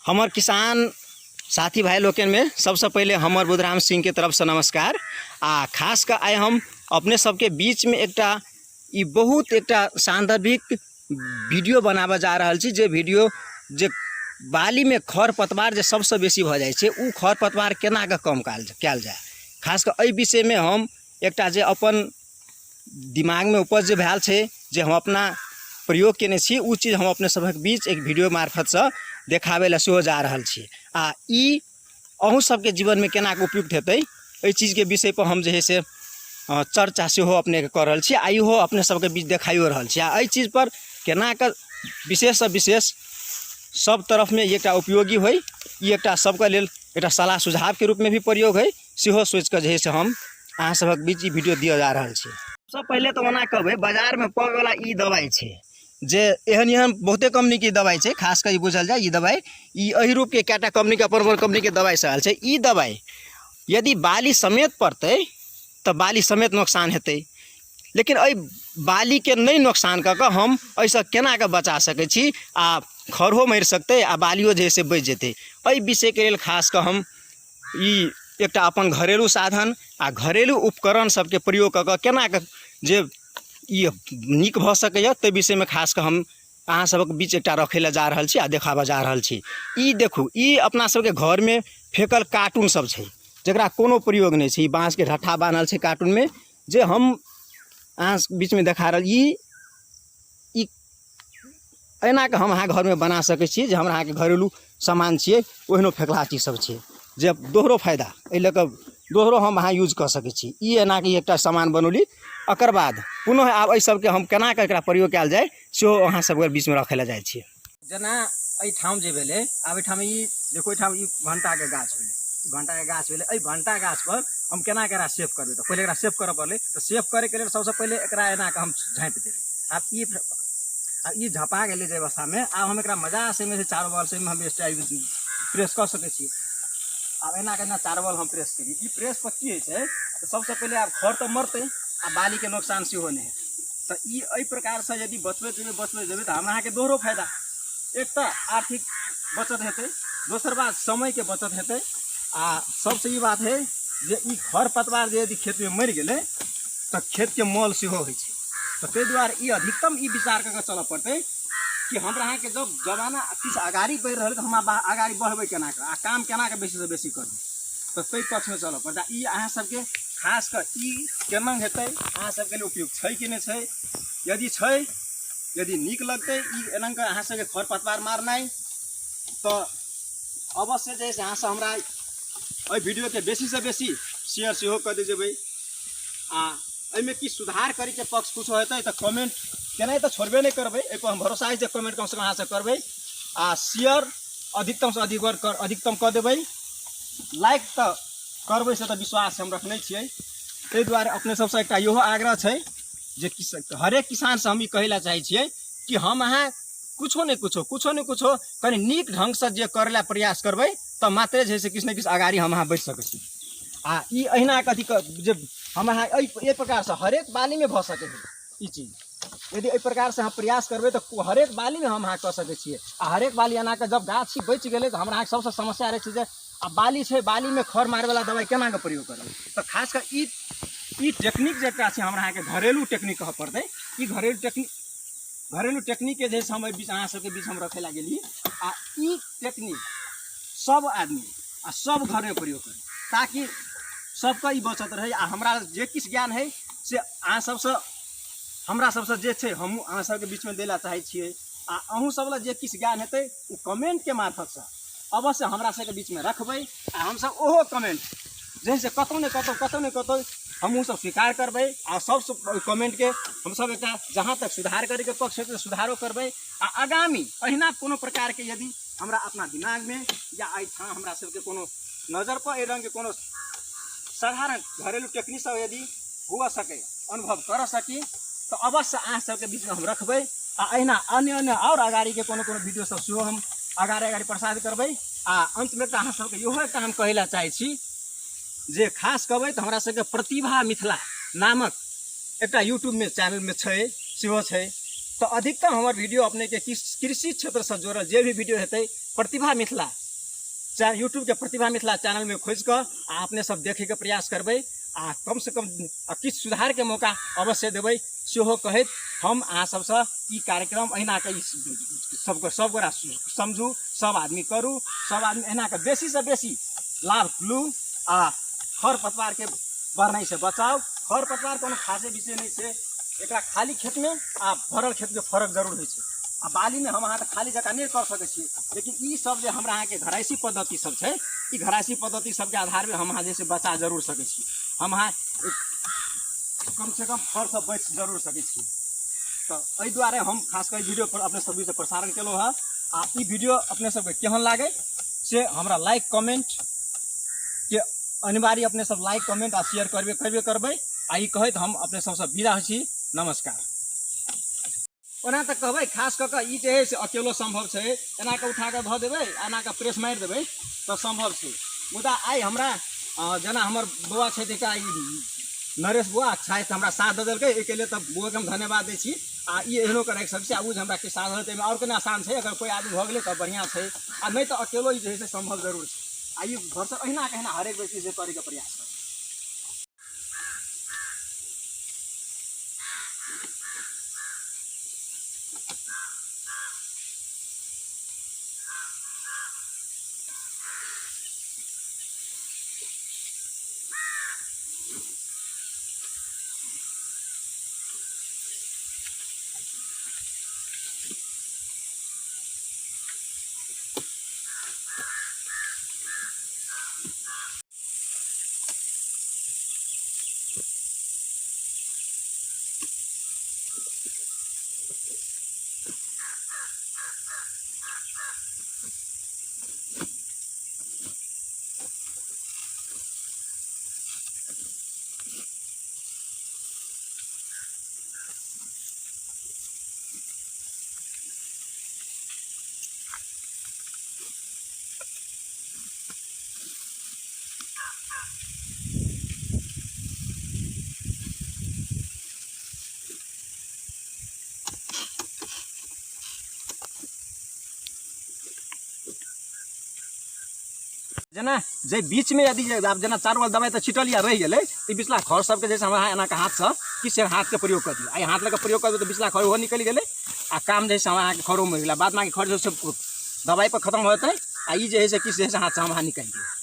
हमर किसान साथी भाइ लोकनिमे सबसँ पहिले हमर बुधराम सिंहके तरफसँ नमस्कार आ खास कऽ आइ हम अपने सबके बीचमे एकटा ई बहुत एकटा सान्दर्भिक वीडियो बनाबऽ जा रहल छी जे वीडियो जे बालीमे खर पतवार जे सबसँ बेसी भऽ जाइ छै ओ खर पतवार केनाकऽ कम कयल जाय खास कऽ एहि विषयमे हम एकटा जे अपन दिमागमे उपज जे भेल छै जे हम अपना प्रयोग कयने छी ओ चीज हम अपने सभक बीच एक वीडियो मार्फतसँ देखाबै लए सेहो जा रहल छी आ ई अहूँ सबके जीवनमे केना कऽ उपयुक्त हेतै एहि चीजके विषयपर हम जे है से चर्चा सेहो अपनेके कऽ रहल छी आ इहो अपने सबके बीच देखाइयो रहल छी आ एहि चीजपर केना कऽ विशेषसँ विशेष सब तरफमे एकटा उपयोगी होइ ई एकटा सबके लेल एकटा सलाह सुझावके रूपमे भी प्रयोग होइ सेहो सोचिकऽ जे है से हम अहाँ सभक बीच ई वीडियो दिअ जा रहल छी। सबसँ पहिले तऽ ओना कहबै बाजारमे पबैवला ई दबाइ छै जे एहन एहन बहुते कम्पनीके दबाइ छै, खास कऽ ई बुझल जाय ई दबाइ ई एहि रूपके कएटा कम्पनीके अपन अपन कम्पनीके दबाइ सब आयल छै। ई दबाइ यदि बाली समेत पड़तै तऽ बाली समेत नोकसान हेतै, लेकिन एहि बालीके नहि नोकसान कऽ कऽ हम एहिसँ केना कऽ बचा सकै छी आ खरो मरि सकतै आ बालियो जे है से बचि जेतै। एहि विषयके लेल खास कऽ हम ई एकटा अपन घरेलू साधन आ घरेलू उपकरण सबके प्रयोग कऽ कऽ केना कऽ जे ई नीक भऽ सकैए ताहि विषयमे खास कऽ हम अहाँ सबक बीच एकटा रखै लए जा रहल छी आ देखाबऽ जा रहल छी। ई देखू ई अपना सबके घरमे फेकल कार्टून सब छै जकरा कोनो प्रयोग नहि छै। ई बाँसके ढट्ठा बान्हल छै कार्टूनमे जे हम अहाँ बीचमे देखा रहल ई ई एना कऽ हम अहाँ घरमे बना सकै छी जे हमरा अहाँके घरेलू सामान छियै, ओहिनो फेकलाहा चीज सब छियै जे दोहरो फायदा एहि लऽ कऽ दोहरो हम अहाँ यूज कऽ सकै छी। ई एना कऽ एकटा सामान बनौली। एकर बाद पुनः आब एहि सबके हम केना कऽ एकरा प्रयोग कयल जाय सेहो अहाँ सबके बीचमे रखै लए जाइ छी। जेना एहिठाम जे भेलै, आब एहिठाम ई देखू, एहिठाम ई भण्टाके गाछ भेलै, भण्टाके गाछ भेलै। एहि भण्टा गाछपर हम केना कऽ एकरा सेफ करबै? तऽ पहिले एकरा सेफ करऽ पड़लै। तऽ सेफ करैके लेल सबसँ पहिले एकरा एना कऽ हम झाँपि देबै। आब ई झँपा गेलै जे अवस्थामे, आब हम एकरा मजासँ एहिमे से चारू बगलसँ एहिमे हम स्टाइल प्रेस कऽ सकै छी। आब एना कऽ एना चारू बगल हम प्रेस केलियै। ई प्रेसपर की होइ छै तऽ सबसँ पहिले आब खर तऽ मरतै आ बालीके नोकसान सेहो नहि हेतै। तऽ ई एहि प्रकारसँ यदि बचबैत जेबै बचबैत जेबै तऽ हमरा अहाँके दोहरो फायदा, एक तऽ आर्थिक बचत हेतै, दोसर बात समयके बचत हेतै आ सबसँ ई बात हइ जे ई खर पतवार जे यदि खेतमे मरि गेलै तऽ खेतके मल सेहो होइ छै। तऽ ताहि दुआरे ई अधिकतम ई विचार कऽ कऽ चलऽ पड़तै कि हमरा अहाँके जब जमाना किछु अगाड़ी बढ़ि रहल तऽ हमरा अगाड़ी बढ़बै केना कऽ आ काम केना कऽ बेसीसँ बेसी करबै, तऽ ताहि पक्षमे चलऽ पड़तै। ई अहाँ सबके खास कऽ ई केना हेतै, अहाँ सबके लिए उपयुक्त छै कि नहि छै? यदि छै, यदि नीक लगतै ई एना कऽ अहाँ सबके खर पतवार मारनाइ, तऽ अवश्य जे है से अहाँ सब हमरा एहि वीडियोके बेसीसँ बेसी शेयर सेहो कऽ देबै आ एहिमे किछु सुधार करैके पक्ष किछो हेतै तऽ कमेंट केनाइ तऽ छोड़बे नहि करबै। एहिपर हम भरोसा अछि जे कमेंट कमसँ कम अहाँसँ करबै आ शेयर अधिकतमसँ अधिक बार कर अधिकतम कऽ देबै। लाइक तऽ करबै से तऽ विश्वास हम रखने छियै। ताहि दुआरे अपने सबसँ एकटा इहो आग्रह छै जे हरेक किसानसँ हम ई कहै लए चाहै छियै कि हम अहाँ कुछो नहि कुछो कुछो नहि कुछो कनि नीक ढङ्गसँ जे करै लए प्रयास करबै तऽ मात्रे जे है से किछु ने किछु अगाड़ी हम अहाँ बढ़ि सकै छी। आ ई अहिना कथी जे हम अहाँ एहि प्रकारसँ हरेक बालीमे भऽ सकै है ई चीज। यदि एहि प्रकारसँ अहाँ प्रयास करबै तऽ हरेक बालीमे हम अहाँ कऽ सकै छियै। आ हरेक बाली एना कऽ जब गाछी बचि गेलै तऽ हमरा अहाँके सबसँ समस्या रहै छै जे आ बाली छै, बालीमे खर मारैवला दबाइ केना कऽ प्रयोग करबै? तऽ खास कऽ ई टेक्निक जे एकटा छै हमरा अहाँके घरेलू टेक्निक कहऽ पड़तै। ई घरेलू टेक्निकके जे हम एहि बीच अहाँ सबके बीच हम रखै लए गेली आ ई टेक्निक सब आदमी आ सब घरमे प्रयोग करी ताकि सबके ई बचत रहै। आ हमरा जे किछु ज्ञान है से अहाँ सबसँ हमरा सबसँ जे छै हमहूँ अहाँ सबके बीचमे दै लए चाहै छियै। आ अहूँ सब लए जे किछु ज्ञान हेतै ओ कमेन्टके मार्फतसँ अवश्य हमरा सबके बीचमे रखबै आ हमसब ओहो कमेन्ट जाहिसँ कतहु ने कतहु कतहु ने कतहु हमहूँ सब स्वीकार करबै आ सब ओहि कमेन्टके हमसब एकटा जहाँ तक सुधार करैके पक्ष हेतै सुधारो करबै। आ आगामी अहिना कोनो प्रकारके यदि हमरा अपना दिमागमे या एहिठाम हमरा सबके कोनो नजरपर एहि रङ्गके कोनो साधारण घरेलू टेक्निक सब यदि हुअ सकै, अनुभव करऽ सकी तऽ अवश्य अहाँ सबके बीचमे हम रखबै। आ अहिना अन्य अन्य आओर अगाड़ीके कोनो कोनो वीडियो सब सेहो हम अगाड़ी अगाड़ी प्रसारित करबै। आ अन्तमे तऽ अहाँ सबके इहो एकटा हम कहै लए चाहै छी जे खास कहबै तऽ हमरा सबके प्रतिभा मिथिला नामक एकटा यूट्यूबमे चैनलमे छै सेहो छै। तऽ अधिकतम हमर वीडियो अपनेके कृषि क्षेत्रसँ जुड़ल जे भी वीडियो हेतै, प्रतिभा मिथिला चाहे यूट्यूबके प्रतिभा मिथिला चैनलमे खोजि कऽ आ अपने सब देखैके प्रयास करबै आ कमसँ कम किछु सुधारके मौका अवश्य देबै, सेहो कहैत हम अहाँ सबसँ ई कार्यक्रम अहिना कऽ ई सबके सब गोरा समझू, सब आदमी करू, सब आदमी अहिना कऽ बेसीसँ बेसी लाभ लू आ खर पतवारके बढ़नाइसँ बचाउ। खर पतवार कोनो खासे विषय नहि छै, एकरा खाली खेतमे आ भरल खेतमे फरक जरूर होइ छै। आ बालीमे हम अहाँ तऽ खाली जकाँ नहि कऽ सकै छियै, लेकिन ई सब जे हमरा अहाँके घरायसी पद्धति सब छै, ई घरायसी पद्धति सबके आधारमे हम अहाँ जे छै बचा जरूर सकै छी। हम अहाँ कमसँ कम फरसँ बचि जरूर सकै छी। तऽ एहि दुआरे हम खास कऽ ई वीडियो पर अपने सब बीच प्रसारण केलहुँ हँ। आ ई वीडियो अपने सबके केहन लागै से हमरा लाइक कमेंट के अनिवार्य अपने सब लाइक कमेंट आ शेयर करबे करबे करबै। आ ई कहैत हम अपने सबसँ विदा होइ छी। नमस्कार। ओना तऽ कहबै खास कऽ कऽ ई जे है से अकेलो सम्भव छै, एना कऽ उठा कऽ धऽ देबै, एना कऽ प्रेस मारि देबै तऽ सम्भव छै। मुदा आइ हमरा जेना हमर बौआ छथि एकटा ई नरेश बौआ छथि, हमरा साथ दऽ देलकै, एहिके लेल तऽ बौआके हम धन्यवाद दै छी। आ ई एहनो कऽ राखि सकै छी। आ ओ जे हमरा किछु साथ देतै, एहिमे आओर केना आसान छै, अगर कोइ आदमी भऽ गेलै तऽ बढ़िआँ छै, आ नहि तऽ अकेलो ई जे है से सम्भव जरूर छै। आ ई भरसक अहिना के अहिना हरेक व्यक्ति से करैके प्रयास करू। जेना जे बीचमे यदि जे आब जेना चारू बगल दबाइ तऽ छिटल या रहि गेलै, तऽ बिचला खर सबके जे छै हम अहाँ एना कऽ हाथसँ किछु हाथके प्रयोग कऽ दियौ। आ हाथ लऽ कऽ प्रयोग कऽ दियौ तऽ बिचला खर ओहो निकलि गेलै आ काम जे छै हम अहाँके खरो मरि गेलै। बाद बाँकी खर जे छै दबाइ पर खतम भऽ जेतै आ ई जे है से किछु जे है से हाथसँ हम अहाँ निकालि दियौ।